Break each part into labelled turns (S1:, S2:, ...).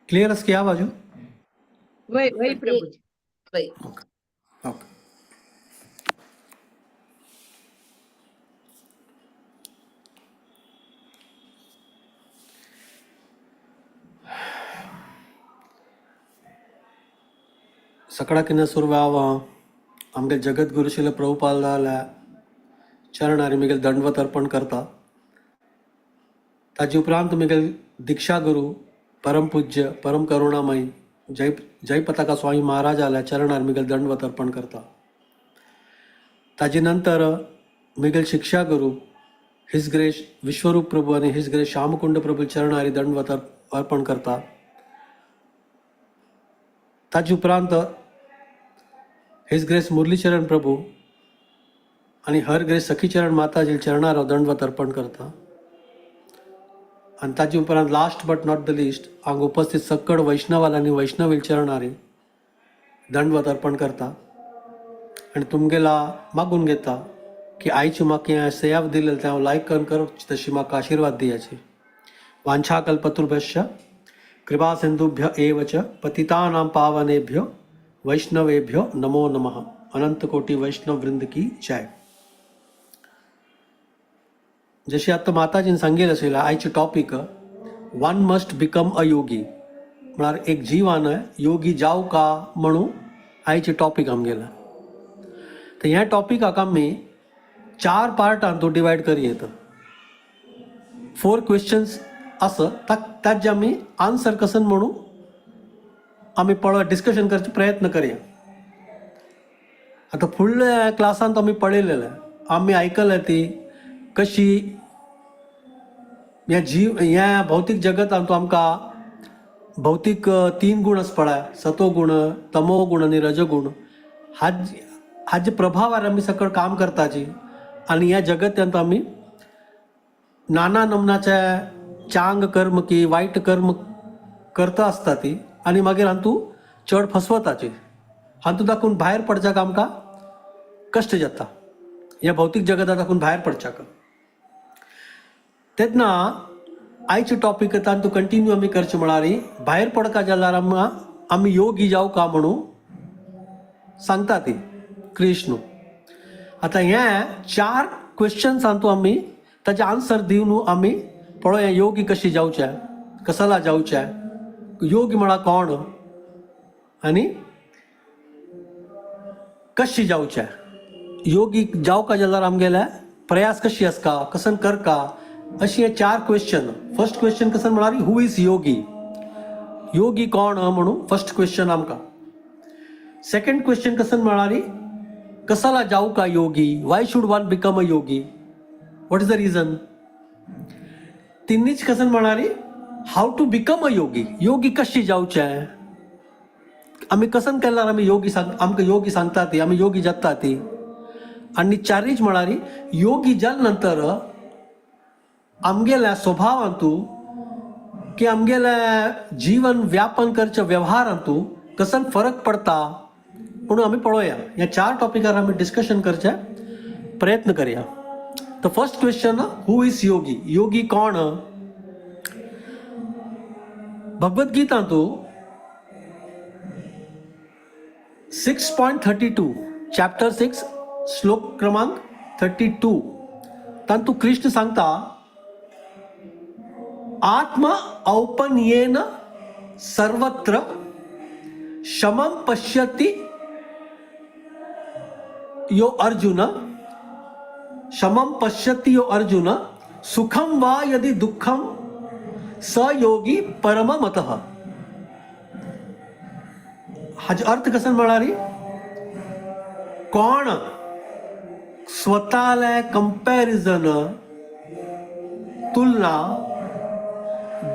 S1: Clear आसा की ह्या बाजू?
S2: वय वय प्रभुजी.
S3: वय.
S1: Okay okay. सकाळा किन्ना सुरवावा आमगे जगद्गुरु शिल प्रभुपादाल्या चरणारी मिगेल दंडवत अर्पण करता. ताजे उपरांत मिगेल दीक्षा गुरु परम पूज्य परम करुणामयी जय जय पताका स्वामी महाराजाल्या चरणार मिगेल दंडवत अर्पण करता. ताजे नंतर मिगेल शिक्षा गुरु his grace विश्वरूप प्रभू आणि his grace Shyamkund प्रभू चरणारी दंडवत अर्पण करता. ताजे उपरांत his grace Murlicharan प्रभू आणि हर ग्रेस सखीचरण माताजी चरणार दंडवत अर्पण करता. आणि ताजे उपरांत last but not the least हांगा उपस्थित सक्कड वैष्णवाल आनी वैष्णवील चरणारी दंडवत अर्पण करता. आनी तुमगेला मागून घेता की आयची म्हाका हें सेव दिलें तें हांव लायक कर तशी म्हाका आशिर्वाद दियाची. वाञ्छाकल्पतरुभ्यश्च कृपा सिन्धुभ्य एव च पतितानां पावनेभ्यो वैष्णवेभ्यो नमो नमः. अनंत कोटी वैष्णव वृंद की जय. जशी आतां माताजीन सांगिल्लें आशिल्लें आयची topic one must become a yogi, म्हळ्यार एक जिवान योगी जावं का म्हणून आयची टॉपीक आमगेलें. तर ह्या टॉपिकाक आमी चार पार्टान तो डिवायड करी येता. फोर क्वेश्चन्स आसा ताजे आमी आन्सर कसन म्हणून आमी पळय डिस्कशन करचे प्रयत्न करया. आतां फुडल्या क्लासांत आमी पळयलेलें, आमी आयकलें ती कशी ह्या जीव ह्या भौतीक जगतांत आमकां भौतीक तीन गुण आसा पळय, सतो गुण, तमो गुण आनी रजगुण. हाजे प्रभावार आमी सकळ काम करताची आनी ह्या जगत्यांत आमी नाना नमनाचे चांग कर्म की वायट कर्म करता आसता ती आनी मागीर हातूंत चड फसवताची. हातूंत दाखून भायर पडच्याक आमकां कश्ट जाता, ह्या भौतीक जगता दाखून भायर पडच्याक. तेन्ना आयचे टॉपीक तातूंत कंटिन्यू आमी करचें म्हळ्यार भायर पडका जाल्यार आमी योगी जावं का म्हणून सांगता ती कृष्ण. आतां हे चार क्वेश्चन्स हातूंत आमी ताजे आन्सर दिवन आमी पळोवया योगी कशी जावचें, कसला जावचें, योगी म्हळ्यार कोण आनी कशी जावचें. योगी जावका जाल्यार आमगेले प्रयास कशी आसका, कसन करका, अशी हे चार क्वेश्चन. फर्स्ट क्वेश्चन कसन म्हळ्यार who is योगी, योगी कोण म्हणून फर्स्ट क्वेश्चन आमकां. सेकंड क्वेश्चन कसन म्हळ्यार कसाला जाऊ का योगी, why should one become a yogi, what is the reason. तिन्हीच कसन म्हळ्यार how to become a yogi, योगी कशी जावचें, आमी कसन केल्यार आमी योगी सांग, आमकां योगी सांगता ती, आमी योगी जाता ती. आनी चारीच म्हळ्यार योगी जाल नंतर आमगेल्या स्वभावांतू की आमगेल्या जीवन व्यापन करच्या व्यवहारांतू कसन फरक पडता म्हणून आमी पळोवया. ह्या चार टॉपिकार आमी डिस्कशन करचे प्रयत्न करया. The first question, who is yogi, योगी कोण. भगवद्गीतांतू 6.32 चॅप्टर 6 श्लोक क्रमांक 32 तांतू कृष्ण सांगता आत्म औपन्येन सर्वत्र शमं पश्यति यो अर्जुन, शमं पश्यति यो अर्जुन सुखं वा यदि दुःखं स योगी परम मतः. हाजो अर्थ कसं म्हळ्यार कोण स्वताले कंपॅरिझन तुलना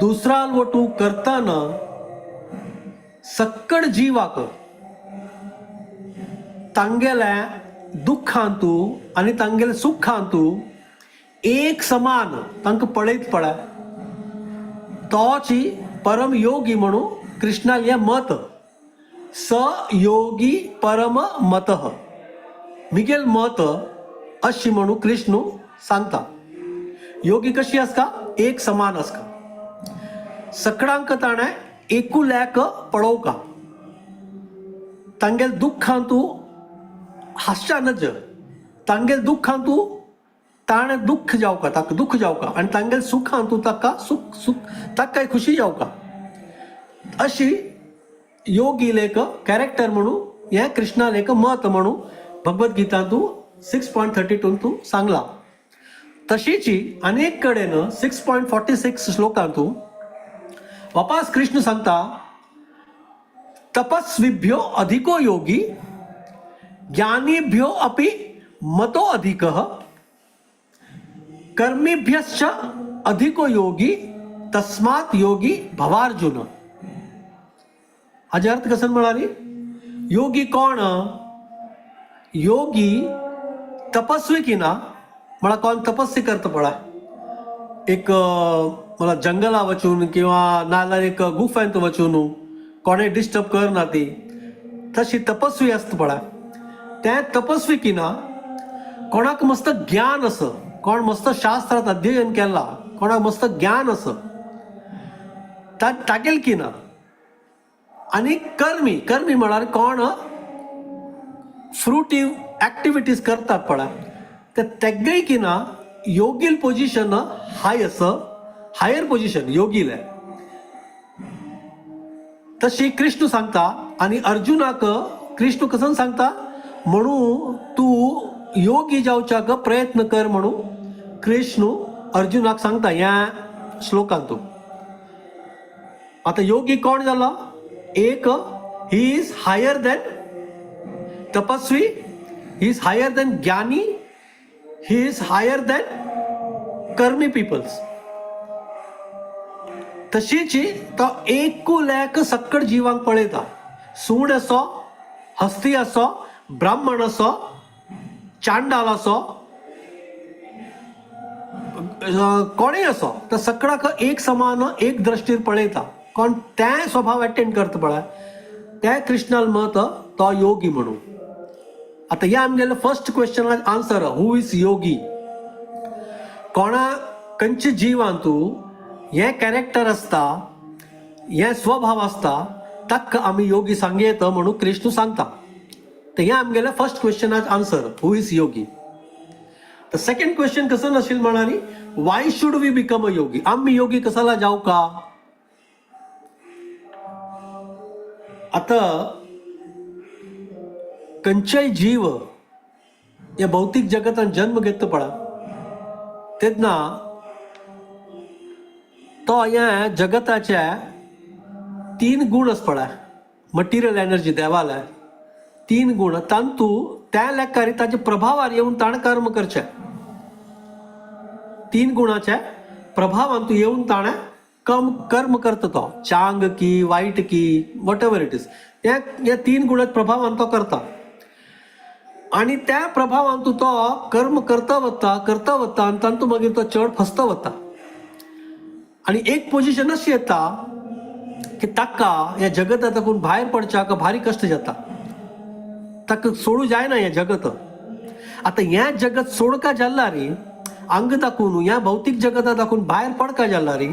S1: दुसरा वटू करताना सक्कड जिवाक तांगेल्या दुःखांतू आनी तांगेल्या सुखांतू एक समान तांकां पळयत पळय तोची परम योगी म्हणून कृष्णाले मत. स योगी परम मतः मिगेल मत अशी म्हणून कृष्ण सांगता. योगी कशी आसता, एक समान आसता. सकडांक ताणें एकुल्याक पळोवका, तांगेल दुख्खान तूं हांसच्या नज, तांगेल दुख्खान तूं ताणें दुख्ख जावका, ताका दुख्ख जावका आनी तांगेल सुखान तूं ताका सुख सुख ताकाय खुशी जावका. अशी योगील एक कॅरेक्टर म्हणू हें कृष्णाल एक मत म्हणू भगवद्गीतांतू 6.32 तूं सांगला. तशीची अनेक कडेन 6.46 श्लोकांतू वापास कृष्ण सांगता, तपस्विभ्यो अधिको योगी ज्ञानीभ्यो अपि मतो अधिकः कर्मिभ्यश्च अधिको योगी तस्मात् योगी भवार्जुन. हाजे अर्थ कसं म्हणाली, योगी कोण? योगी तपस्वी की ना, मला कोण तपस्वी करता पळा एक मला जंगला वचून किंवा नाल्यार एक गुफेंत वचून कोणे डिस्टर्ब करना, ती तशी तपस्वी आसता पळा. त्या तपस्वी की ना कोणाक मस्त ज्ञान असं, कोण मस्त शास्त्रात अध्ययन केला, कोणाक मस्त ज्ञान असं तागेल की ना. आनी कर्मी, कर्मी म्हळ्यार कोण फ्रुटीव ऍक्टिव्हिटीज करतात पळा, ते तेगय की ना योगील पोझिशन हाय असं, हायर पोझिशन योगील आहे. तशी कृष्ण सांगता आणि अर्जुनाक कृष्ण कसं सांगता म्हणू तू योगी जावच्याक प्रयत्न कर म्हणू कृष्ण अर्जुनाक सांगता ह्या श्लोकांतू. आता योगी कोण जाला? एक he is higher than तपस्वी, he is higher than Gyani, he is higher than कर्मी पीपल्स. तशीच तो एकुल्याक सक्कड जिवांक पळयता, सूण असो, हस्ती असो, ब्राह्मण असो, चांडाल असो, कोणूय असो, तो सगळ्याक एक समान एक दृष्टीर पळयता. कोण त्या स्वभाव अटेंड करता पळय, त्या कृष्णाल मत तो योगी म्हणून. आता या आमगेले first question answer, who is yogi? कोणा खंयच्या जिवान तूं हें कॅरेक्टर आसता, हें स्वभाव आसता, ताका आमी योगी सांगयेत म्हणून कृष्ण सांगता. तर हें आमगेलें फर्स्ट क्वेश्चनाक answer, who is yogi? The second question कसं नसेल म्हणाली, why should we become a yogi? आम्ही योगी कसाला जाऊ का? आता खंयचेय जीव या भौतिक जगतान जन्म घेतलो पळा तेन्ना तो ह्या जगताच्या तीन गुण आस पळा, मटिरियल एनर्जी देवाला तीन गुण, तांतू त्या लेखारी ताच्या प्रभावार येवन ताणें कर्म करचें. तीन गुणाच्या प्रभावान तूं येवन ताणें कम कर्म करता, तो चांग की वायट की what ever it is, ह्या तीन गुणाच्या प्रभावान तो करता. आणि त्या प्रभावान तूं तो कर्म करता वता करता वता आनी तातूंत मागीर तो चड फसता वता. आणि एक पोझिशन अशी येता की ताका ह्या जगता ताकून भायर पडच्याक भारी कश्ट जाता, ताका सोडू जायना हें जगत. आतां हें जगत सोडका जाल्ला रे, अंग दाखोवन ह्या भौतीक जगता दाखोवन भायर पडका जाल्ला रे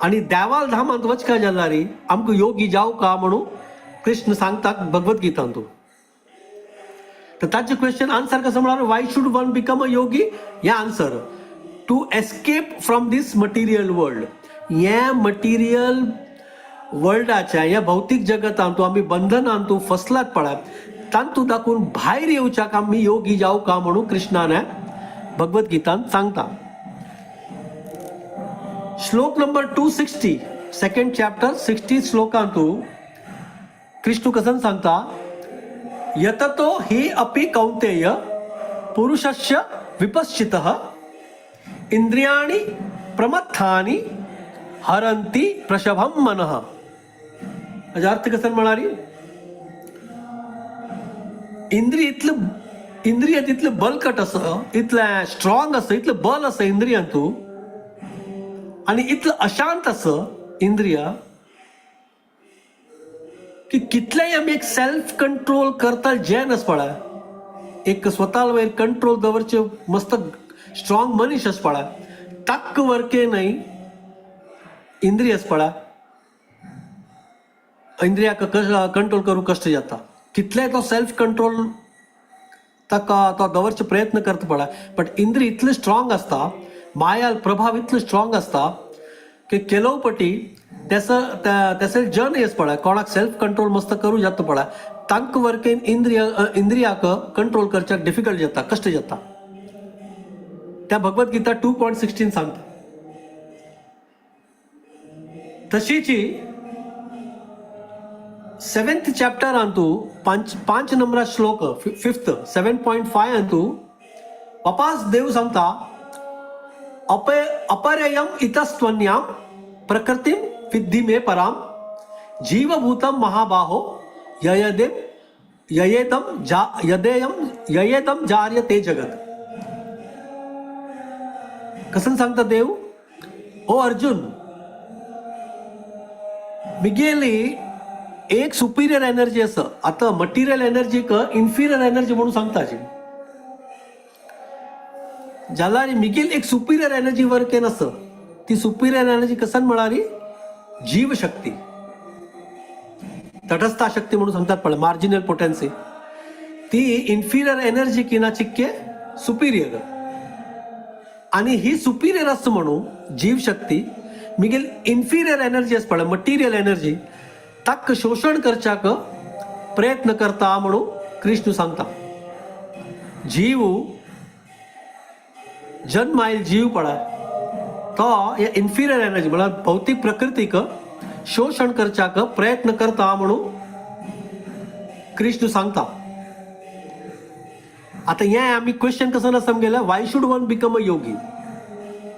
S1: आनी देवाल धामांत वचका जाल्ला रे, आमकां योगी जावं का म्हणून कृष्ण सांगता भगवद्गीतांतू. तर ताचें क्वेश्चन आन्सर कसं म्हळ्यार, why should one become a yogi? हें answer, to escape from this material world. हें मटिरियल वर्ल्डाच्या ह्या भौतीक जगतांतू आमी बंधनांतू फसलात पळय, तांतू दाखोवन भायर येवच्याक आमी योगी जावं का म्हणून कृष्णान भगवद्गीतांत सांगता. श्लोक नंबर 260, सेकंड चॅप्टर 60 श्लोकांतू कृष्ण कसं सांगता, यततो हि अपि कौंतेय पुरुषस्य विपश्चितः इंद्रियाणि प्रमत्थानि हरंती प्रशभम मनः. हाजो अर्थ कसं म्हणाली, इंद्रिय इतलं इंद्रिय तितलं बलकट असं, इतलें स्ट्रॉंग असं, इतलं बल असं इंद्रियांतू आणि इतलं अशांत असं इंद्रिय की कितलेय आमी एक सेल्फ कंट्रोल करता जेन आस पळय, एक स्वताल वयर कंट्रोल दवरचे मस्त स्ट्रॉंग मनीस आस पळय, ताक्क वरके न्हय इंद्रिय आस पळय. इंद्रियाक कंट्रोल करूंक कश्ट जाता. कितलें तो सेल्फ कंट्रोल ताका तो दवरचे प्रयत्न करता पळय, बट इंद्रिय इतलें स्ट्रॉंग आसता, माया प्रभाव इतलो स्ट्रॉंग आसता की केलोव पटी तेसो जन येस पळय कोणाक सेल्फ कंट्रोल मस्त करूं जाता पळय, तांकां वर्केन इंद्रियाक कंट्रोल करच्याक डिफिकल्ट जाता, कश्ट जाता. त्या भगवत गीता 2.16 सांगता. तशीची सेवेंथ चॅप्टर अंतू 5 नंबरा श्लोक फिफ्थ 7.5 अंतू वापास देव सांगता, अपरयम इतस्त्वन्याम प्रकृतीम विद्धि मे पराम जीवभूतम महाबाहो ययदेम ययेदम जा यदेयम ययेदम जार्यते जगत. कसं सांगता देव, ओ अर्जुन, मिगेली एक सुपिरियर एनर्जी असं, आता मटेरियल एनर्जीक इन्फिरियर एनर्जी म्हणून सांगता ज्याला मिगेल एक सुपिरियर एनर्जी वर्क नसं, ती सुपिरियर एनर्जी कसन म्हणाली जीवशक्ती, तटस्था शक्ती म्हणून सांगतात पण मार्जिनल पोटेन्सी, ती इन्फिरियर एनर्जी किना चिक्के सुपिरियर, आणि ही सुपिरियर असं म्हणून जीवशक्ती मिगेल इन्फिरियर एनर्जी असं पळय मटेरियल एनर्जी ताक शोषण करच्याक प्रयत्न करता म्हणून कृष्ण सांगता. जीव जन्म आयल जीव पळय तो हे इन्फिरियर एनर्जी म्हळ्यार भौतिक प्रकृतीक शोषण करच्याक प्रयत्न करता म्हणून कृष्ण सांगता. आता हे आमी क्वेश्चन कसं ना समजेलं, why should one become a yogi,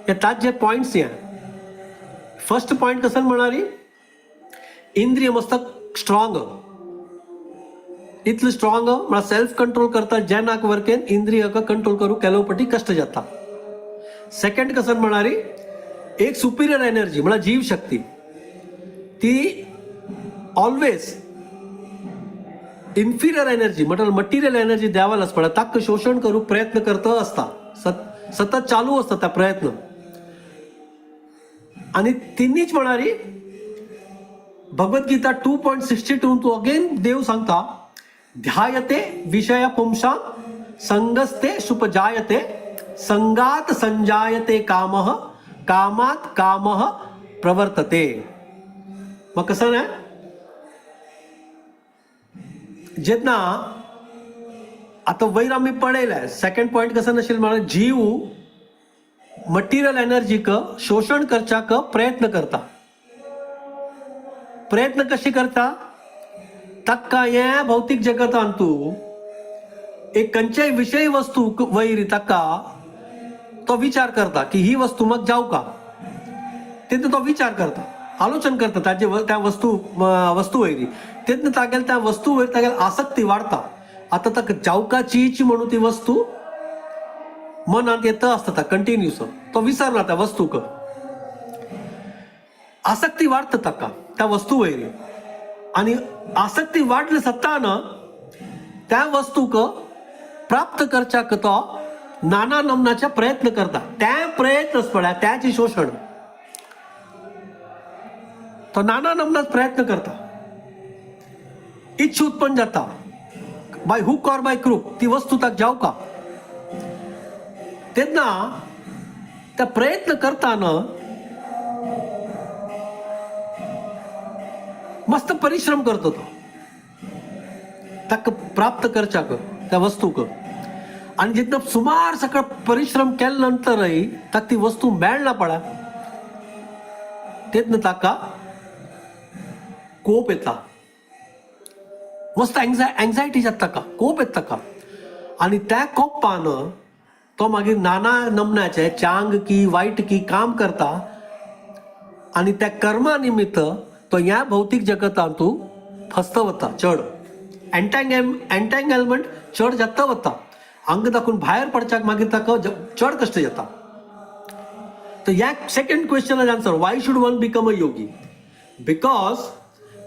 S1: हे ताचे पॉइंट्स हे. फर्स्ट पॉइंट कसं म्हणाली, इंद्रिय मस्त स्ट्रॉंग, इतलं स्ट्रॉंग म्हळ्यार सेल्फ कंट्रोल करता जेनाक वर्केन इंद्रिय कंट्रोल करू केलो पटी कष्ट जाता. सेकंड कसं म्हणाली, एक सुपिरियर एनर्जी म्हळ्यार जीव शक्ती, ती ऑलवेज इन्फिरियर एनर्जी म्हटल्यार मटेरियल एनर्जी द्यावालाच पडटा, ताका शोषण करूंक प्रयत्न करता आसता, सतत चालू आसता त्या प्रयत्न. आणि तिन्हीच म्हणाली भगवद्गीता 2.62 तू अगेन देव सांगता, ध्यायते विषय पुंसा संगस्ते सुपजायते संगात संजायते कामः कामात कामः प्रवर्तते. मग कसं ना जेन्ना आता वयर आमी पळयलें सेकंड पॉइंट कसं नशील म्हळ्यार जीव मटेरियल एनर्जीक शोषण करच्याक प्रयत्न करता. प्रयत्न कशी करता, ताका हे भौतिक जगतांत तूं एक खंयच्याय विषय वस्तू वयर ताका तो विचार करता की ही वस्तू म्हाका जावं का, तेन्ना तो विचार करता, आलोचन करता ताजे त्या वस्तू वयर, तेन्ना तागेले त्या वस्तू वयर तागेली आसक्ती वाडता. आतां ताका जावकाचीच म्हणून ती वस्तू मनांत येता आसता कंटिन्यूस, तो विसरना त्या वस्तूक, आसक्ती वाडता ताका त्या वस्तू वयर, आणि आसक्ती वाडले सत्ताना त्या वस्तूक प्राप्त करच्याक तो नाना नमनाचे प्रयत्न करता. त्या प्रयत्न पळय त्याचे शोषण, तो नाना नमनाच प्रयत्न करता, इच्छा उत्पन्न जाता by hook or by crook ती वस्तू ताका जावका, तेन्ना त्या प्रयत्न करताना मस्त परिश्रम करतो तो ताका प्राप्त करच्याक त्या वस्तूक, आणि जेन्ना सुमार सगळो परिश्रम केल्या नंतरय ताका ती वस्तू मेळना पळय, तेन्ना ताका कोप येता, मस्त एंग्जायटी जाता ताका, कोप येता ताका, आनी त्या कोपान तो मागीर नाना नमनाचे चांग की वायट की काम करता, आनी त्या कर्मा निमित्त तो ह्या भौतिक जगतांत तूं फसता वता, चड एंटँगलमेंट चड जाता वता, अंग दाखून भायर पडच्याक मागीर ताका चड कश्ट जाता. तर ह्या second क्वेश्चनाचो answer, why should one become a yogi, because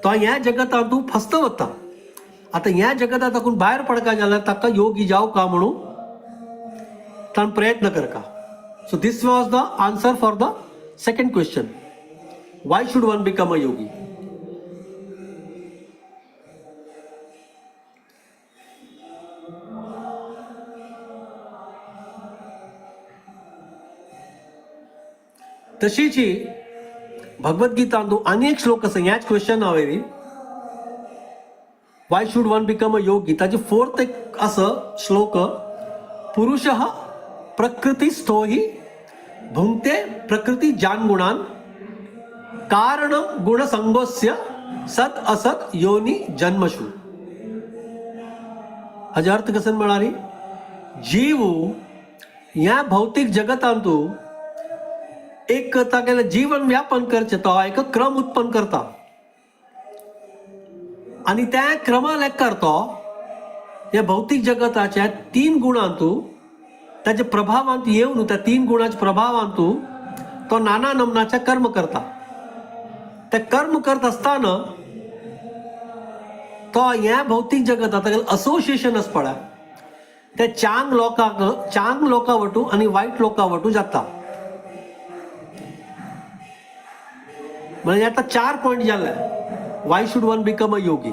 S1: तो ह्या जगतांत तूं फसता वता. आतां ह्या जगतांत ताकून भायर पडका जाल्यार ताका योगी जावं का म्हणून ताण प्रयत्न करका. So this was the answer for the second question, why should one become a yogi. तशीची भगवद्गीतांतु आनी एक श्लोक आसा ह्याच क्वेश्चना वयरी, why should one become a yogi, ताजे फोर्थ एक आसा श्लोक, पुरुषः प्रकृतिस्थो हि भुंक्ते प्रकृती जान गुणान कारणं गुणसंगोस्य सत असत योनी जन्मशु. हाजो अर्थ कसन म्हळ्यार जीव ह्या भौतिक जगतांतु एक तागेलें जीवन व्यापन करचें तो एक क्रम उत्पन्न करता आनी त्या क्रमा लेखकार तो ह्या भौतिक जगताच्या तीन गुणांतु ताच्या प्रभावांत येवन त्या तीन गुणाच्या प्रभावांतु तो नाना नमनाचे कर्म करता. ते कर्म करत आसतना तो ह्या भौतिक जगतात तागेलें असोसिएशन आसा पळय ते चांग लोकांक, चांग लोकां वटू आनी वायट लोकां वटू जाता. म्हणजे आतां 4 पॉयंट जाले why should one become a yogi,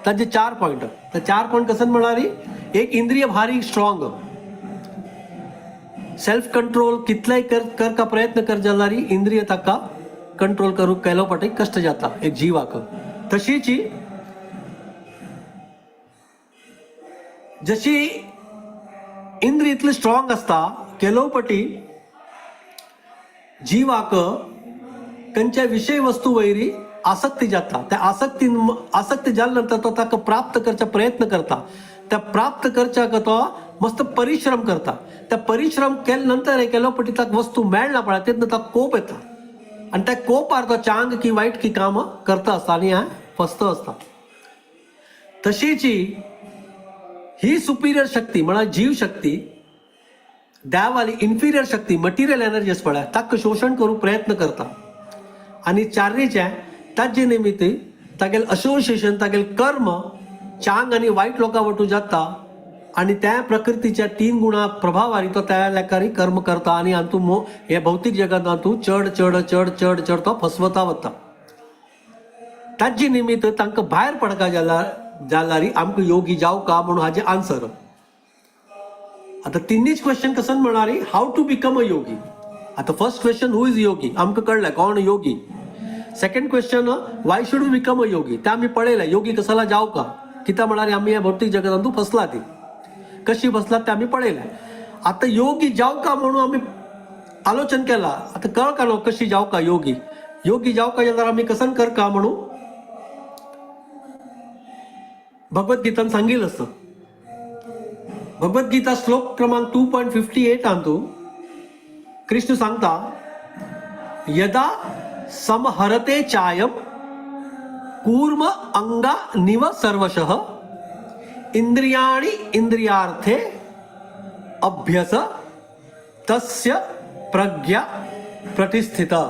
S1: ताचे 4 पॉयंट. ते 4 पॉयंट कसन म्हळ्यार एक इंद्रिय भारी स्ट्रॉंग, सेल्फ कंट्रोल कितलेय कर का प्रयत्न कर जाल्यार इंद्रिय ताका कंट्रोल करूंक केलो फाटी कश्ट जाता एक जिवाक. तशीच जशी इंद्रिय इतली स्ट्रॉंग आसता केलो पटी जिवाक खंयच्या विशय वस्तू वयरी आसक्ती जाता. त्या आसक्ती जाल्या नंतर तो ताका प्राप्त करचा प्रयत्न करता. त्या प्राप्त करच्याक तो मस्त परिश्रम करता. त्या परिश्रम केल्या नंतर केलो पटी ताका वस्तू मेळना पळय तेन्ना ताका कोप येता आनी त्या कोपार तो चांग की वायट की कामां करता आसता आनी हें फसता आसता. तशीच ही सुपिरियर शक्ती म्हळ्यार जीव शक्ती देवाली इन्फिरियर शक्ती मटिरियल एनर्जी आसा पळय ताका शोशण करूंक प्रयत्न करता आनी चार्रीचें ताजे निमित्त तागेलें असोसिएशन तागेलें कर्म चांग आनी वायट लोकां वटू जाता आनी त्या प्रकृतीच्या 3 गुणा प्रभावारी तो त्या लेखारी कर्म करता आनी हातूंत हे भौतिक जगांत तूं चड चड चड चड चड तो फसवता वता. ताजे निमित्त तांकां भायर पडका जाल्यार आमकां योगी जावं का म्हणून हाजें आन्सर. आतां तिन्हीच क्वेश्चन कसन म्हळ्यार how to become a yogi. आतां first question who is yogi आमकां कळ्ळें कोण योगी. Second question why should we become a yogi तें आमी पळयलें योगी कसला जावं का कित्याक म्हळ्यार आमी ह्या भौतीक जगतांत फसला ती कशी फसला तें आमी पळयलें. आतां योगी जावं का म्हणून आमी आलोचन केलां. आतां कळ का न्हू कशी जावं का योगी, योगी जावं का जाल्यार आमी कसन कर का म्हणून भगवद्गीतान सांगिल्लें आसता. भगवद्गीता श्लोक क्रमांक 2.58 हातूंत कृष्ण सांगता यदा समहरते चायम कूर्म अंगा निव सर्वशः इंद्रियाणि इंद्रियार्थे अभ्यस तस्य प्रज्ञा प्रतिष्ठिता.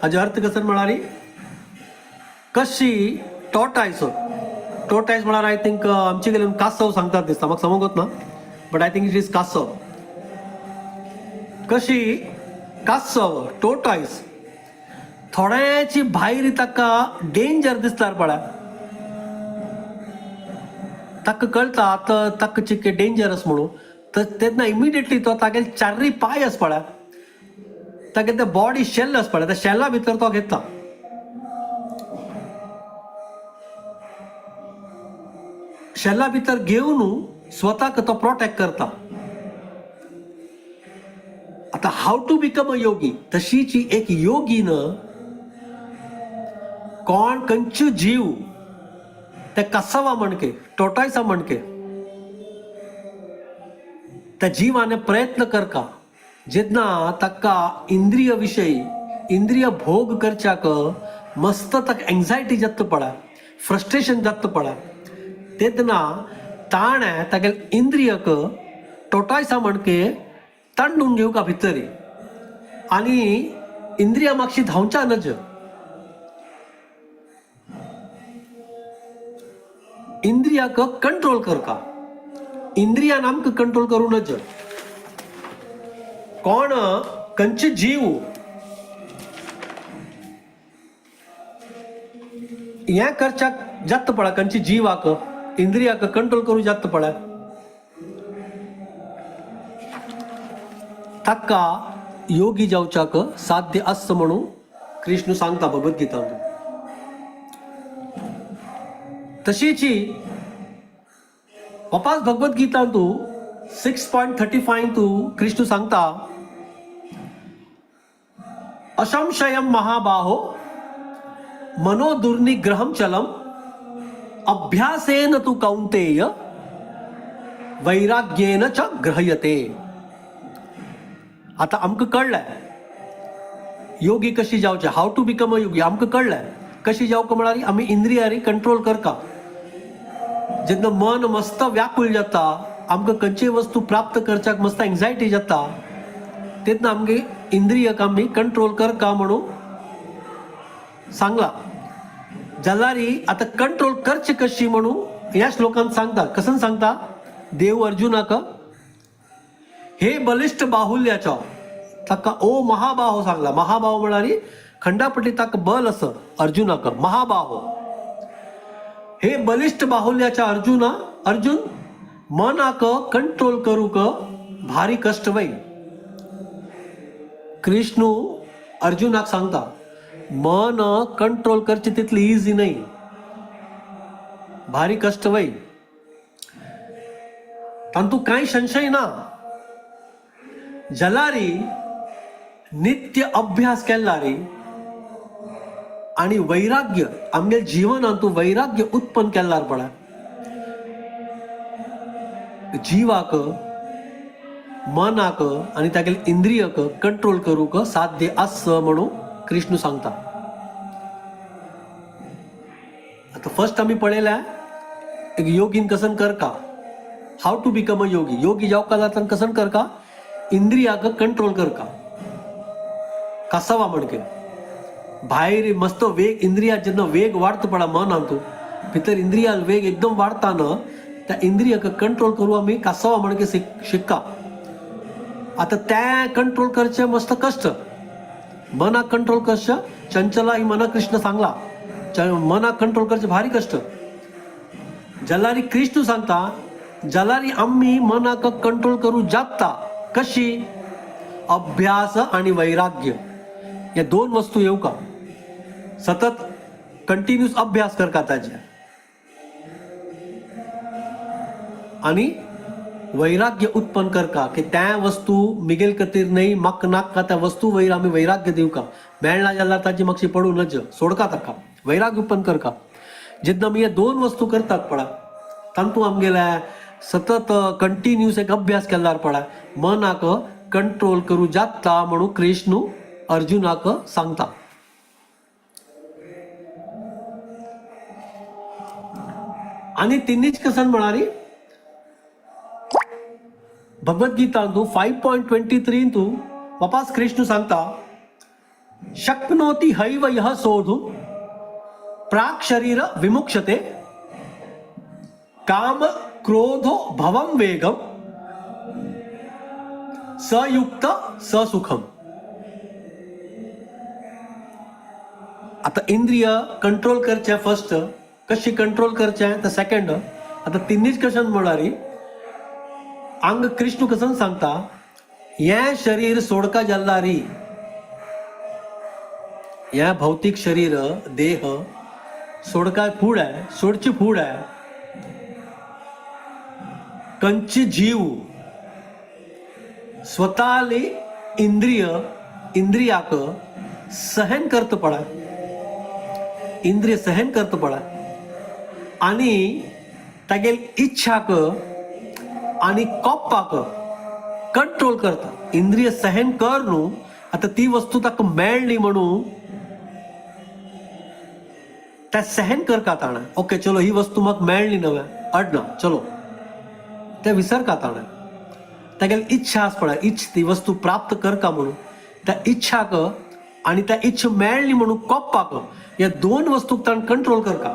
S1: हाजो अर्थ कसो म्हळ्यार कशी टॉटायस, टॉटायस म्हळ्यार I think आमचे कडेन कासव सांगतात दिसता म्हाका समजत ना but I think it is कासव. कशी कासव टोटायस थोड्याची भायर ताका डेंजर दिसतार पळय ताका कळटा आतां ताका चिके डेंजरस म्हणून तर तेन्ना इमिडिएटली तो तागेले चार्री पांय आसा पळय तागेले ते बॉडी शेल आसा पळय त्या शेला भितर तो घेता. शेला भितर घेवन स्वताक तो प्रोटेक्ट करता. आतां how to become a yogi तशीच एक योगीन कोण खंयचो जीव ते कासावा म्हणके टोटायसा म्हणके त्या जिवाने प्रयत्न करका जेन्ना ताका इंद्रिय विशयी इंद्रिय भोग करच्याक मस्त ताका एन्जायटी जाता पळय फ्रस्ट्रेशन जाता पळय तेन्ना ताणें तागेले इंद्रियक टोटायसा म्हणके तांडून घेवका भितर आनी इंद्रिया मागशी धांवच्या नज इंद्रियाक कंट्रोल करका इंद्रियान आमकां कंट्रोल करूं नज. कोण खंयचे जीव हें करच्याक जाता पळय खंयचे जिवाक इंद्रियाक कंट्रोल करूं जाता पळय ताका योगी जावच्याक साध्य आस म्हणून कृष्ण सांगता भगवद्गीतांत. तशीची वापास भगवद्गीतांतू 6.35 तू कृष्ण सांगता, असंशयम महाबाहो मनो दुर्निग्रहम चलम अभ्यासेन तु कौंतेय वैराग्येन च ग्रह्यते. आता आमकां कळ्ळें योगी कशी जावचे, how to become a yogi आमकां कळ्ळें. कशी जावका म्हळ्यार आमी इंद्रियारी कंट्रोल करका. जेन्ना मन मस्त व्याकुळ जाता, आमकां खंयचीय वस्तू प्राप्त करच्याक मस्त एन्जायटी जाता, तेन्ना आमगे इंद्रियक आमी कंट्रोल करका म्हणून सांगला. जाल्यार आतां कंट्रोल करचे कशी म्हणून ह्या श्लोकांत सांगता. कसन सांगता देव अर्जुनाक, हे बलिष्ठ बाहुल्याचो ताका ओ महाबाहो सांगला. महाबाहो म्हळ्यार खंडापटी ताका बल असं अर्जुनाक. महाबाहो, हे बलिष्ठ बाहुल्याच्या अर्जुना, अर्जुन मनाक कंट्रोल करूक भारी कष्ट वय. कृष्णू अर्जुनाक सांगता मन कंट्रोल करचे तितली इझी नाही, भारी कष्ट वय. तांतू कांय संशय ना. जलारी नित्य अभ्यास केल्लारी आणि वैराग्य आमगे जीवनांतू वैराग्य उत्पन्न केल्लार पडा, जीवाक मनाक आणि तागेले इंद्रियक कंट्रोल करूक साध्य आस म्हणून कृष्ण सांगता. आता फर्स्ट आमी पळयल्या एक योगीन कसन करका, how to become a yogi. योगी जावका जाता कसन करका, इंद्रियाक कंट्रोल करका. कासावा म्हणके भायर मस्त वेग इंद्रिया जेन्ना वेग वाडता पडा मनांतू भितर इंद्रिया वेग एकदम वाडता न, त्या इंद्रियाक कंट्रोल करू आमी कासावा म्हणके शिक्का. आता त्या कंट्रोल करचे मस्त कष्ट. मनाक कंट्रोल करचे चंचला ही मना कृष्ण सांगला, मनाक कंट्रोल करचे भारी कष्ट. जलारी कृष्ण सांगता जलारी आम्ही मनाक कंट्रोल करू जाता कशी, अभ्यास आणि वैराग्य या दोन वस्तू येऊ का. सतत कंटिन्युअस अभ्यास कर का त्याच्या आणि वैराग्य उत्पन्न कर का की त्या वस्तू मिगेल कतीर नाही मक नाक का, त्या वस्तू वैर आम्ही वैराग्य देऊ का. मेळना जाल्यार ताची मातशी पडू नज सोडका ताका, वैराग्य उत्पन्न कर का. जेन्ना आमी हे दोन वस्तू करतात पळा, तांतू आमगेल्या सतत कंटिन्युअस एक अभ्यास केल्यार पळा मनाक कंट्रोल करू जाता म्हणून कृष्ण अर्जुनाक सांगता. आणि तिन्हीच कसन म्हणाली भगवद्गीतांतू 5.23 तू वापास कृष्ण सांगता, शक्नोति हैव यः सोढुं प्राक् शरीर विमुक्षते काम क्रोधो भवम वेगम सयुक्त ससुखम. आता इंद्रिय कंट्रोल करचे फर्स्ट, कशी कंट्रोल करचे तर सेकंड. आता तिन्हीच कशन म्हणारी अंग कृष्ण कसन सांगता, हे शरीर सोडका जाल्लारी या भौतिक शरीर देह सोडका फूड आहे, सोडची फूड आहे. कंची जीव स्वतःले इंद्रिय इंद्रियाक सहन करत पडा, इंद्रिय सहन करत पडा आणि तागेल इच्छाक आणि कोप्पाक कंट्रोल करता. इंद्रिय सहन कर न्हू, आता ती वस्तू ताका मेळ्ळी म्हणून त्या सहन करका ताणें. ओके चलो ही वस्तू म्हाका मेळ्ळी नव्या अडना चलो ते विसरका ताणें. तागेली इच्छा आसा पळय, इच्छ ती वस्तू प्राप्त करका म्हणून त्या इच्छाक आणि त्या इच्छा मेळ्ळी म्हणून कोप्पाक या दोन वस्तूक ताणें कंट्रोल करका.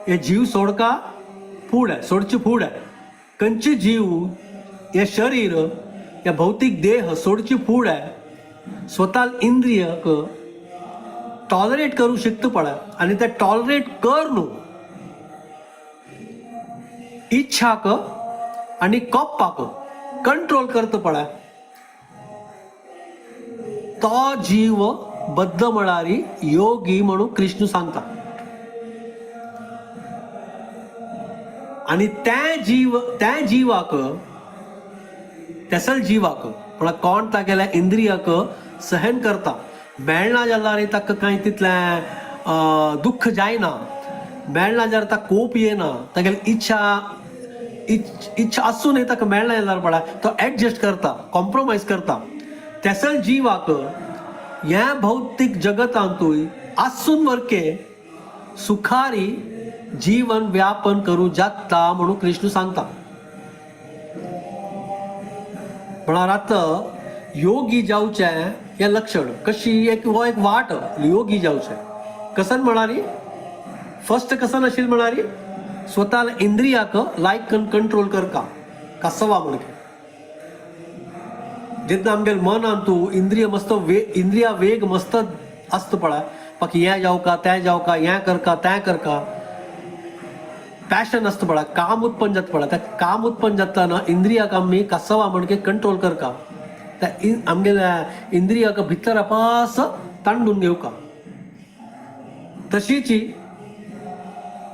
S1: हे जीव सोडका फूड आहे, सोडची फूड आहे. कंची जीव हे शरीर या भौतिक देह सोडची फूड आहे. स्वतः इंद्रिय टॉलरेट करू शकतो पडा आणि त्या टॉलरेट कर न्हू इच्छाक आणि कोप्पाक कंट्रोल करतो पडा. तो जीव बद्ध म्हळ्यार योगी म्हणून कृष्ण सांगता. आणि त्या जीव त्या जीवाक तेसल जीवाक पण कोण तागेल्या इंद्रियाक सहन करता मेळना जाल्यार ताका कांय तितलें दुख्ख जायना, मेळना जाल्यार ताका कोप येना, तागेली इच्छा इच्छा आसूनय ताका मेळना जाल्यार पळय तो एडजस्ट करता, कॉम्प्रोमायज करता. तेसल जीवाक ह्या भौतीक जगतांतूय आसून वरके सुखारी जीवन व्यापन करू जाता म्हणून कृष्ण सांगता. म्हळ्यार आतां योगी जावचें हें लक्षण कशी एक हो एक वाट योगी जावचें कसन म्हणाली फर्स्ट कसन आशिल्लें म्हणाली स्वताला इंद्रियाक लायक कंट्रोल करका कासवा म्हणके. जेन्ना आमगेले मनान तूं इंद्रिय मस्त वे इंद्रिया वेग मस्त आसता पळय, बाकी हें जावका तें जावका हें करका तें करका, पॅशन आसता पळय, काम उत्पन्न जाता पळय. त्या काम उत्पन्न जाता ना इंद्रियाक आमी कासवा म्हणके कंट्रोल करका, त्या आमगेल्या इंद्रियाक भितर अपास तांडून घेवका, तशीची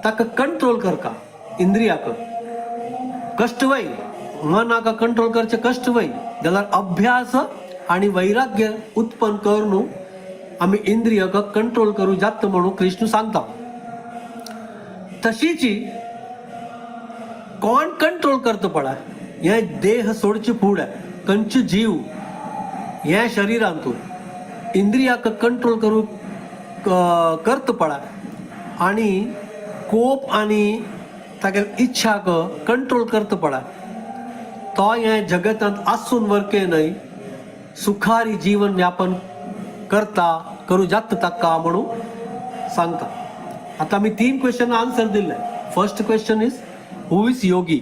S1: ताका कंट्रोल करका इंद्रियाक. कश्ट वय मनाक कंट्रोल करचे कश्ट वय जाल्यार अभ्यास आणि वैराग्य उत्पन्न करून आमी इंद्रियाक कंट्रोल करू जाता म्हणून कृष्ण सांगता. तशीची कोण कंट्रोल करता पळय हे देह सोडचे फुडें कंच जीव ह्या शरिरांतून इंद्रियाक कंट्रोल करू करता पळय आणि कोप आनी तागेले इच्छाक कंट्रोल करता पळय तो हे जगतांत आसून वरके न्हय सुखारी जीवन व्यापन करता करू जाता ताका म्हणून सांगता. आतां आमी तीन क्वेश्चन आन्सर दिले. First question is who is yogi,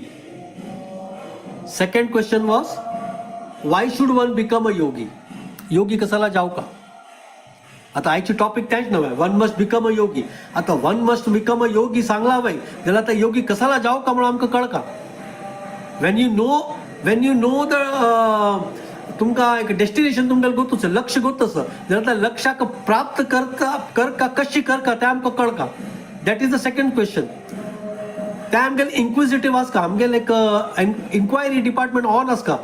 S1: second question was why should one become a yogi, योगी कसाला जाऊ का. आता आयची टॉपिक त्याच नव्हे, one must become a yogi. आता one must become a yogi सांगला वय जाल्यार आतां योगी कसाला जाऊ का म्हणून आमकां कळका. When you know the तुमकां एक डेस्टिनेशन तुमकां गोत आसा, लक्ष गोत आसा, जाल्यार त्या लक्षाक प्राप्त करता करका कशी करका तें आमकां कळका. That is the second question. तें आमगेलें इन्क्विजिटीव आसता, आमगेलें एक इन्क्वायरी डिपार्टमेंट ऑन आसता.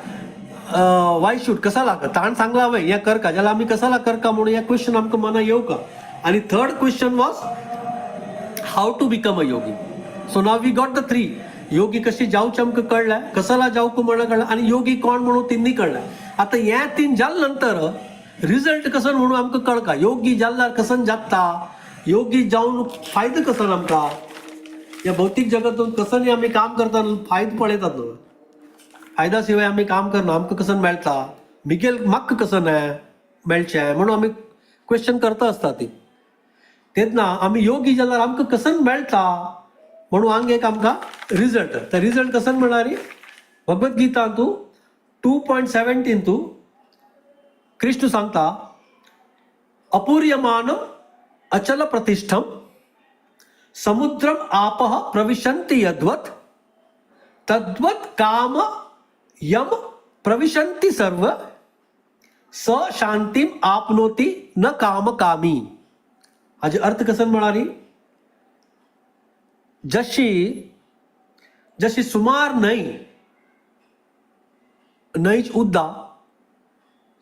S1: वाय should कसाला ताण सांगला वय हें करका जाल्यार आमी कसाला करका म्हणून हें क्वेश्चन आमकां मना येवका. आनी third question was how to become a yogi. So now we got the three. योगी कशी जावचें आमकां कळ्ळें, कसाला जावक म्हणून कळ्ळें, आनी योगी कोण म्हणून तिन्ही कळ्ळें. आतां हें तीन जाले नंतर रिजल्ट कसो म्हणून आमकां कळका. योगी जाल्यार कसन जाता, योगी जावन फायदो कसो आमकां ह्या भौतीक जगातून कसं आमी काम करता फायदो पळयतात न्हू, फायदा शिवाय आमी काम करना, आमकां कसं मेळटा मिगेल म्हाका कसं मेळचें म्हणून आमी क्वेश्चन करता आसता ती. तेन्ना आमी योगी जाल्यार आमकां कसं मेळटा म्हणून हांगा एक आमकां रिजल्ट. तर रिजल्ट कसं म्हणल्यार भगवत गीता तूं 2.17 तूं कृष्ण सांगता अपूर्यमान अचल प्रतिष्ठम समुद्रम आपः प्रविशंति यद्वत् तद्वत् काम यम प्रविशंति सर्व स शांतीम आपनोती न काम कामी. हाजे अर्थ कसं म्हणाली जशी जशी सुमार न्हंय न्हंयच उद्दा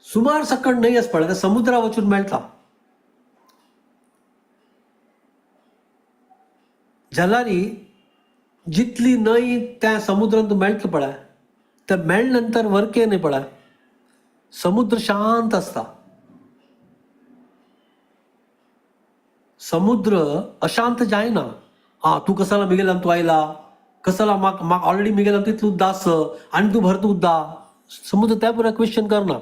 S1: सुमार सकट न्हंय आसा पळय समुद्रा वचून मेळटा जाल्यार जितली न्हंय त्या समुद्रांत मेळटा पळय त्या मेळ नंतर वरके न्हय पळय समुद्र शांत आसता. समुद्र अशांत जायना. हा तूं कसाला मिगेलान तूं आयला कसाला म्हाक म्हाका ऑलरेडी मिगेलान तितलो उद्दा आस आनी तूं भरता उद्दा. समुद्र त्या पुरा क्वेश्चन करना.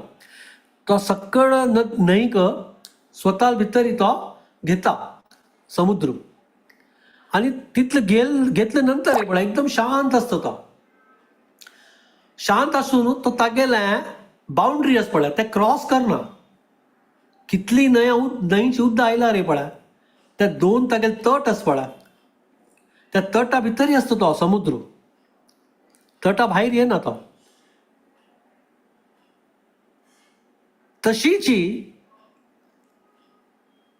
S1: तो सकळ न्हंयक स्वता भितर तो घेता समुद्र आनी तितले घेतले नंतर पळय एकदम शांत आसता तो. शांत आसून तो तागेले बाउंड्री आसा पळय ते क्रॉस करना. कितली न्हंय न्हंयची उद्दा आयला रे पळय त्या दोन तागेले तट आसा पळय त्या तटा भितरय आसता तो समुद्र, तटा भायर येना तो. तशीची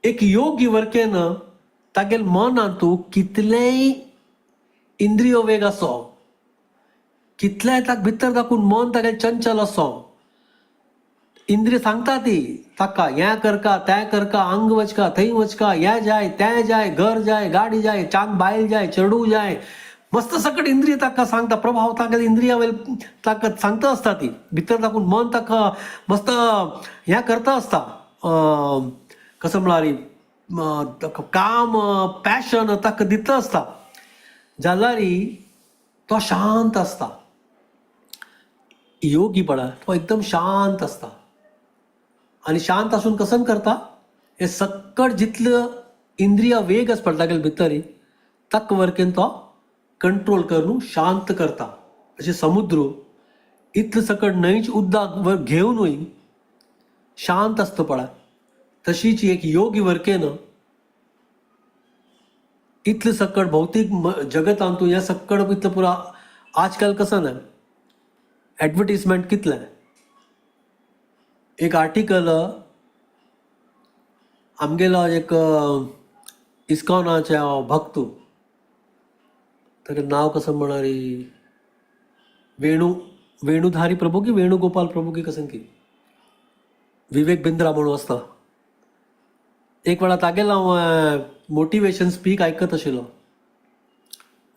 S1: एक योगी वर्केन तागेल मनांतू कितलेंय इंद्रिय वेग आसो, कितलेंय ताका भितर दाखून मन तागेल चंचल आसो, इंद्रिय सांगता ती ताका हें करका तें करका, हांग वचका थंय वचका, हें जाय तें जाय, घर जाय, गाडी जाय, चांग बायल जाय, चेडूं जाय, मस्त सकट इंद्रिय ताका सांगता, प्रभाव तागेले इंद्रिया वयल ताका सांगता आसता ती भितर दाखून मन ताका मस्त हें करता आसता, कसो म्हळ्यार काम पॅशन ताका दिता आसता, जाल्यार तो शांत आसता. योगी पळय तो एकदम शांत आसता आनी शांत आसून कसन करता हे सक्कड जितले इंद्रिय वेग आसता तागेले भितर तक वर्केन तो कंट्रोल करून शांत करता. अशें समुद्र इतलें सकट न्हंयच उदक वर घेवनूय शांत आसता पळय, तशीच एक योगी वर्केन इतलें सकट भौतीक जगतांतू ह्या सक्कड इतलें पुरा आजकाल कसं ना ॲडवर्टीजमेंट कितलें, एक आर्टिकल आमगेलो एक इस्कॉनाचे भक्त, ताका नांव कसं म्हणार वेणुधारी प्रभू की वेणुगोपाल प्रभू की कसं की विवेक बिंद्रा म्हणून आसता. एक वेळा तागेलो हांव मोटिवेशन स्पीक आयकत आशिल्लो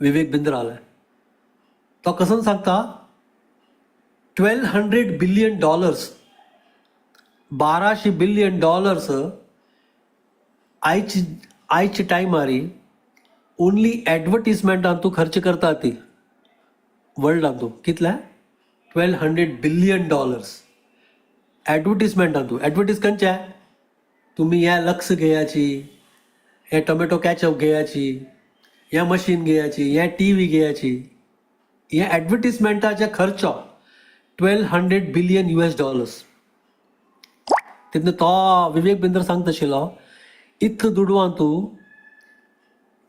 S1: विवेक बिंद्राले, तो कसं सांगता $1200 billion, 1200 billion dollars आयची आयची टायमारी ओनली ॲडवर्टीजमेंटान तूं खर्च करता ती वर्ल्डान तूं कितले $1200 बिलियन ॲडवर्टीजमेंटान तूं ॲडवर्टीज खंयचे तुमी ह्या लक्स घेयाची, हे टोमॅटो कॅचअप घेयाची, ह्या मशीन घेयाची, ह्या टी व्ही घेयाची, ह्या ॲडवर्टीजमेंटाचे खर्च $1200 billion US dollars. तेन्ना तो विवेक बिंद्र सांगता आशिल्लो इतलो दुडवान तूं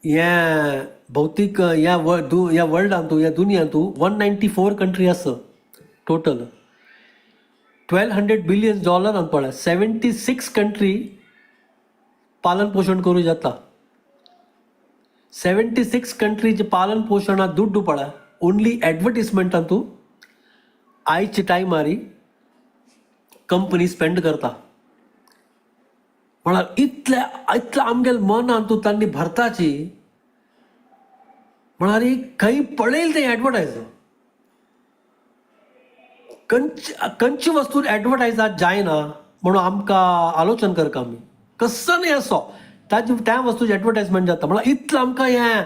S1: हें भौतीक ह्या ह्या वर्ल्डान तूं ह्या दुनियान तूं 194 कंट्री आसा टोटल, $1200 बिलियन डॉलरान पळय 76 कंट्री पालन पोशण करूं जाता. 76 कंट्रीचे पालन पोशणात दुड्डू पळय ओनली ॲडवर्टीजमेंटान तूं आयच्या टायमारी कंपनी स्पेंड करता. म्हळ्यार इतले इतलें आमगेले मनान तूं तांणी भरताची म्हळ्यार खंय पळयल तें ॲडवर्टायज, खंयची खंयची वस्तू ॲडवर्टायजात जायना म्हणून आमकां आलोचन करता आमी कसो न्ही असो ताजे त्या वस्तूची ॲडवर्टायजमेंट जाता. म्हळ्यार इतलें आमकां हें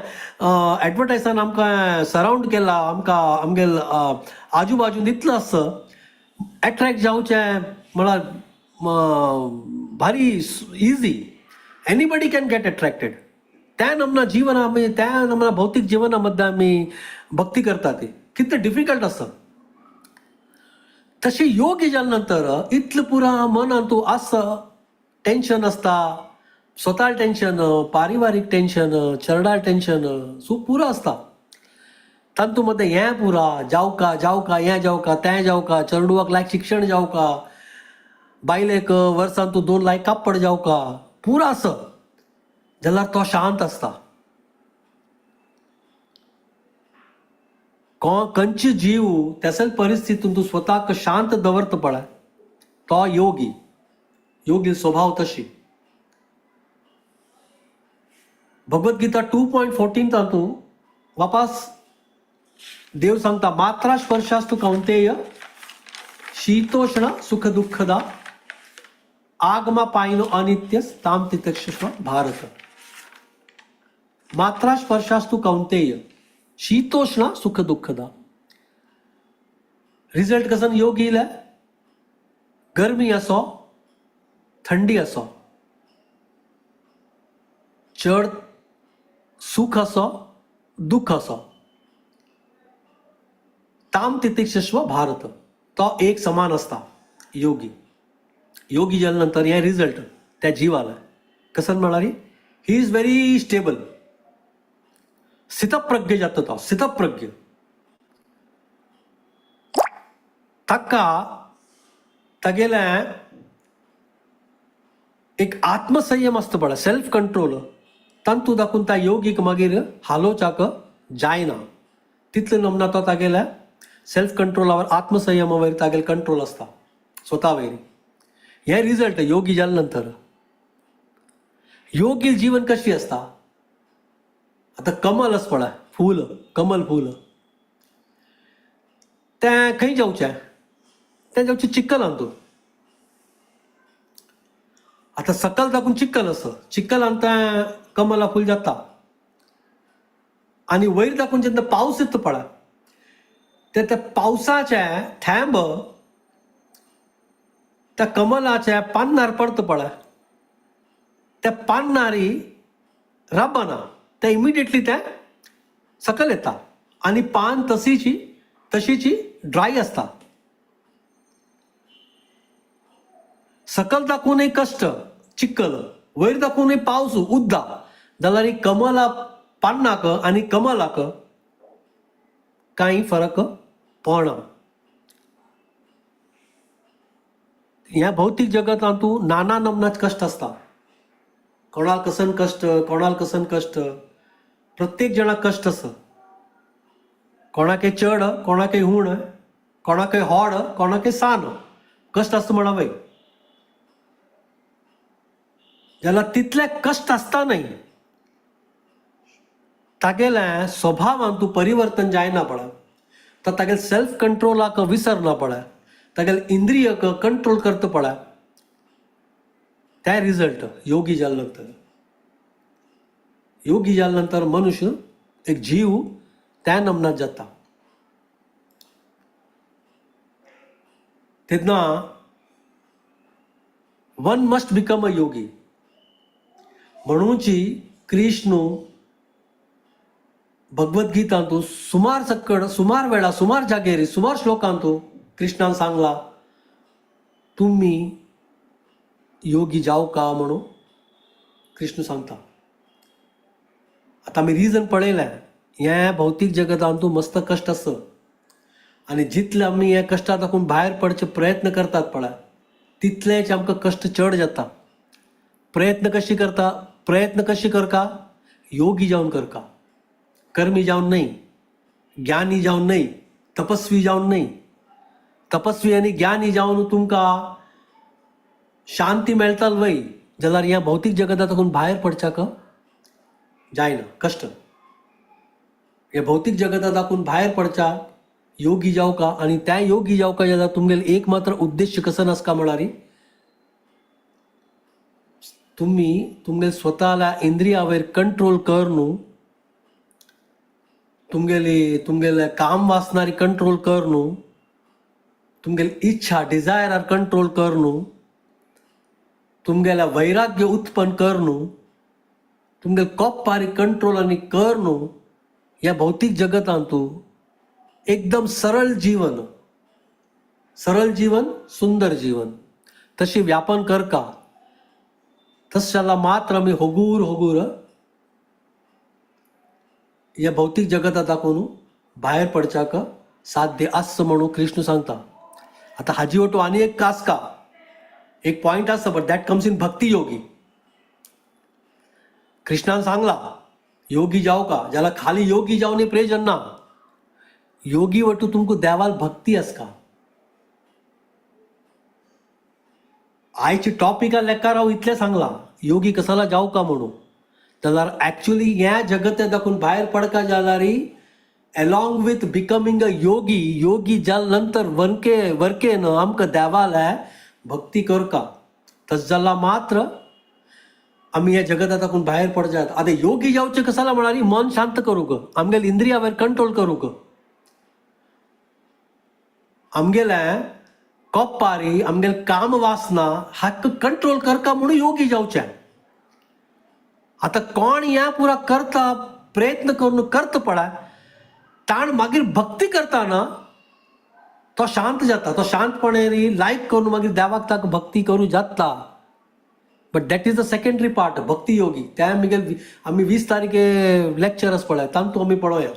S1: ॲडवर्टायजान आमकां सरावंड केला, आमकां आमगेल आजू बाजून इतलें आसा एट्रॅक्ट जावचें म्हळ्यार भारी easy, anybody can get attracted. त्या नमना जीवन आमी त्या नमना भौतीक जिवना मध्ये आमी भक्ती करता ती कितलें डिफिकल्ट आसा. तशें योगी जाल्या नंतर इतलें पुरा मनान तूं आसा टेंशन आसता, स्वता टेंशन, पारिवारीक टेंशन, चरडार टेंशन सो पुरो आसता. तातूंत मदें हें पुरा जावका जावका हें जावका तें जावका, चेडवाक लायक शिक्षण जावका, बायलेक वर्सान तूं 2 लायक कापड जावका, पुरो आसा जाल्यार तो शांत आसता. खंयचे जीव तसले परिस्थितीन तूं स्वताक शांत दवरता पळय तो योगी, योगी स्वभाव तशी. भगवद्गीता 2.14 तातूंत वापस देव सांगता मात्रा स्पर्शास्तु कौंतेय शीतोष्ण सुख दुःखदा आगमा पायनो अनित्य ताम तितक्षस्व भारत. मात्रा स्पर्शास्तु कौंतेय शीतोष्ण सुख दुःखदा. रिझल्ट कसं योग येईल, गरमी असो थंडी असो, चड सुख असो दुःख असो, ताम तितिक्षस्व भारत. तो एक समान असता योगी. योगी जाल्या नंतर हे रिझल्ट त्या जिवाला कसं म्हळ्यार he is very stable, स्थितप्रज्ञ जाता तो, स्थितप्रज्ञ. ताका तागेलें एक आत्मसंयम आसता पळय, सेल्फ कंट्रोल, तांतू दाखून त्या योगीक मागीर हालोवच्याक जायना. तितले नमना तो तागेल्या सेल्फ कंट्रोलावर, आत्मसंयमावयर तागेले कंट्रोल आसता स्वता वयर. हे रिजल्ट योगी जाले नंतर. योगी जीवन कशी आसता? आतां कमल आसा पळय, फूल, कमल फूल, तें खंय जावचें? तें जावचें चिक्कलान. तूं आतां सकल दाखून चिक्कल आसा, चिक्कलान तें कमला फूल जाता. आनी वयर दाखून जेन्ना पावस येता पळय, ते त्या पावसाचे थेंब त्या कमलाच्या पान्नार पडता पळय, त्या पान्नारी रबना, ते इमिडिएटली ते सकल येता आनी पान तशीची तशीची ड्राय आसता. सकल दाखोवनय कश्ट चिक्कल, वयर दाखोवनय पावस उद्दा, जाल्यार कमला पान्नाक आनी कमलाक कांय फरक पडना. ह्या भौतीक जगतांतू नाना नमनाच कश्ट आसता. कोणाक कसन कश्ट, कोणाक कसन कश्ट, प्रत्येक जणाक कश्ट आसा. कोणाकय चड, कोणाकय हूण, कोणाकय होड, कोणाकय सान कश्ट आसता म्हणा वय. जाल्यार तितले कश्ट आसता न्हय, तागेल्या स्वभावान तूं परिवर्तन जायना पळय, तर तागेले सेल्फ कंट्रोलाक विसरना पळय, तागेले इंद्रियक कंट्रोल करता पळय, त्या रिजल्ट योगी जाले नंतर. योगी जाले नंतर मनुष्य एक जीव त्या नमनात जाता. तेन्ना one must become a yogi. म्हणूनची Krishna भगवद्गीतांतू सुमार सक्कड, सुमार वेळा, सुमार जागेरी, सुमार श्लोकांतू कृष्णान सांगला तुम्ही योगी जाव का म्हणून कृष्ण सांगता. आतां आमी रिजन पळयलें, हें भौतीक जगतांतू मस्त कश्ट आसा आनी जितले आमी हे कश्टा दाखोवन भायर पडचे प्रयत्न करतात पळय, तितलेच आमकां कश्ट चड जाता. प्रयत्न कशी करता? प्रयत्न कशी करका? योगी जावन करका, कर्मी जावन न्हय, ज्ञानी जावन न्हय, तपस्वी जावन न्हय. तपस्वी आनी ज्ञानी जावन तुमकां शांती मेळटा वय, जाल्यार ह्या भौतीक जगतातून भायर पडच्याक जायना कश्ट. हे भौतीक जगतातून भायर पडच्या योगी जावका, आनी त्या योगी जावका जाल्यार तुमगेले एक मात्र उद्देश्य कसो नासका म्हळ्यार तुमी तुमगेले स्वताला इंद्रियावयर कंट्रोल कर न्हू, तुमगेली तुमगेले काम वासनारी कंट्रोल कर न्हू, तुमगेली इच्छा डिझायरार कंट्रोल कर न्हू, तुमगेल्या वैराग्य उत्पन्न कर न्हू, तुमगेले कोपारी कंट्रोल आनी कर न्हू, ह्या भौतीक जगतांतू एकदम सरळ जीवन, सरळ जीवन, सुंदर जीवन तशी व्यापन करका. तस जाला मात्र आमी होगूर होगूर ह्या भौतीक जगता दाखोवन भायर पडच्याक साध्य आस म्हणून कृष्ण सांगता. आतां हाजी वटू आनी एक कासका एक पॉयंट आसा, but that comes in bhakti yogi. कृष्णान सांगला योगी जाव का, ज्याला खाली योगी जावन प्रयोजन ना. योगी वटू तुमकां देवाल भक्ती आसका. आयची टॉपिका लेकार हांव इतलें सांगलां, योगी कसाला जाव का म्हणून. जाल्यार एक्चुअली ह्या जगत दाखोवन भायर पडका जाल्यार along with becoming a yogi, yogi जाल नंतर वनके वरकेन आमकां देवाले भक्ती करका. तस जाला मात्र आमी ह्या जगता दाखोवन भायर पडजात. आतां योगी जावचें कसाला म्हळ्यार मन शांत करूंक, आमगेले इंद्रियावयर कंट्रोल करूंक, आमगेले कोपारी आमगेले काम वासना हाका कंट्रोल करका म्हणून योगी जावचें. आतां कोण ह्या पुरा करता प्रयत्न करून करता पळय, ताण मागीर भक्ती करता ना तो शांत जाता, तो शांतपणे लायक करून मागीर देवाक ताका भक्ती करूं जाता. But that is the secondary part bhakti yogi. त्या आमगेले आमी 20 तारखे लेक्चर आसा पळय, तातूंत आमी पळोवया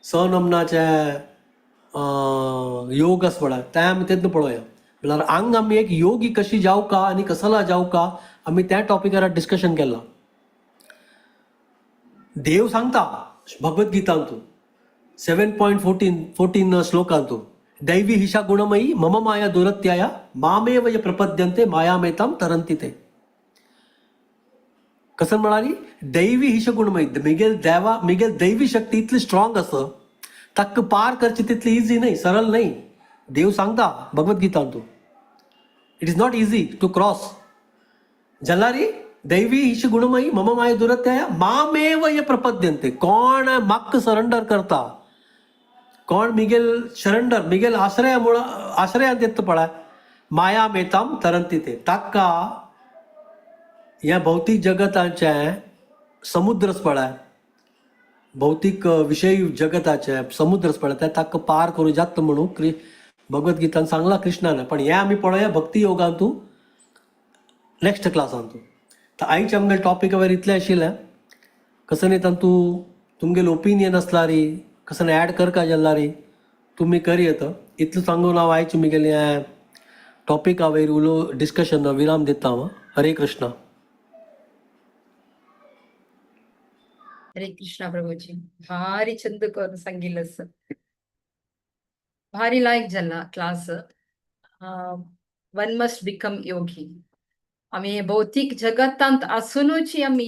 S1: स नमनाचे योग आसा पळय, ते आमी तेन्ना पळोवया. म्हळ्यार आंग आमी एक योगी कशी जावका आनी कसला जावका आमी त्या टॉपिकार डिस्कशन केलां. देव सांगता भगवद्गीतांतू 7.14 श्लोकांतू, दैवी हिशा गुणमयी मम माया दुरत्याया मामेव ये प्रपद्यन्ते मायामेतां तरंती ते. कसं म्हणाली? दैवी हिश गुणमयी, मिगेल देवा मिगेल दैवी शक्ती इतली स्ट्रॉंग असं ताका पार करची तितली इझी नाही, सरळ नाही. देव सांगता भगवद्गीतांतू, it is not easy to cross. जलारी दैवी हिश गुणमयी मम माया दुरत्याया मामेव ये प्रपद्यन्ते. कोण माक्क सरेंडर करता, कोण मिगेल सरेंडर मिगेल आश्रयामुळं आश्रयांत येत पळय, माया मेताम तरंती ते. ताका ह्या भौतीक जगताचे समुद्रच पळय, भौतीक विषय जगताचे समुद्रच पळय, त्या ताका पार करू जात म्हणून भगवद्गीतान सांगला कृष्णान. पण हे आमी पळोवया भक्ती योगांतू नेक्स्ट क्लासांतू. तर आयचे आमगे टॉपिक वयर इतलें आशिल्लें. कसं न्ही तांतू तुमगेले ओपिनियन आसलारी, कसं ॲड करका जाल्यारी तुमी कर येता. इतलें सांगून हांव आयचे मुगेलें टॉपिका वयर उलो डिस्कशन विराम दिता हांव. हरे कृष्णा.
S2: हरे कृष्णा प्रभुजी. भारी चंद करून सांगितलं. भारी लायक जाला class. One must become योगी. आमी भौतीक जगतांत आसुनूच आमी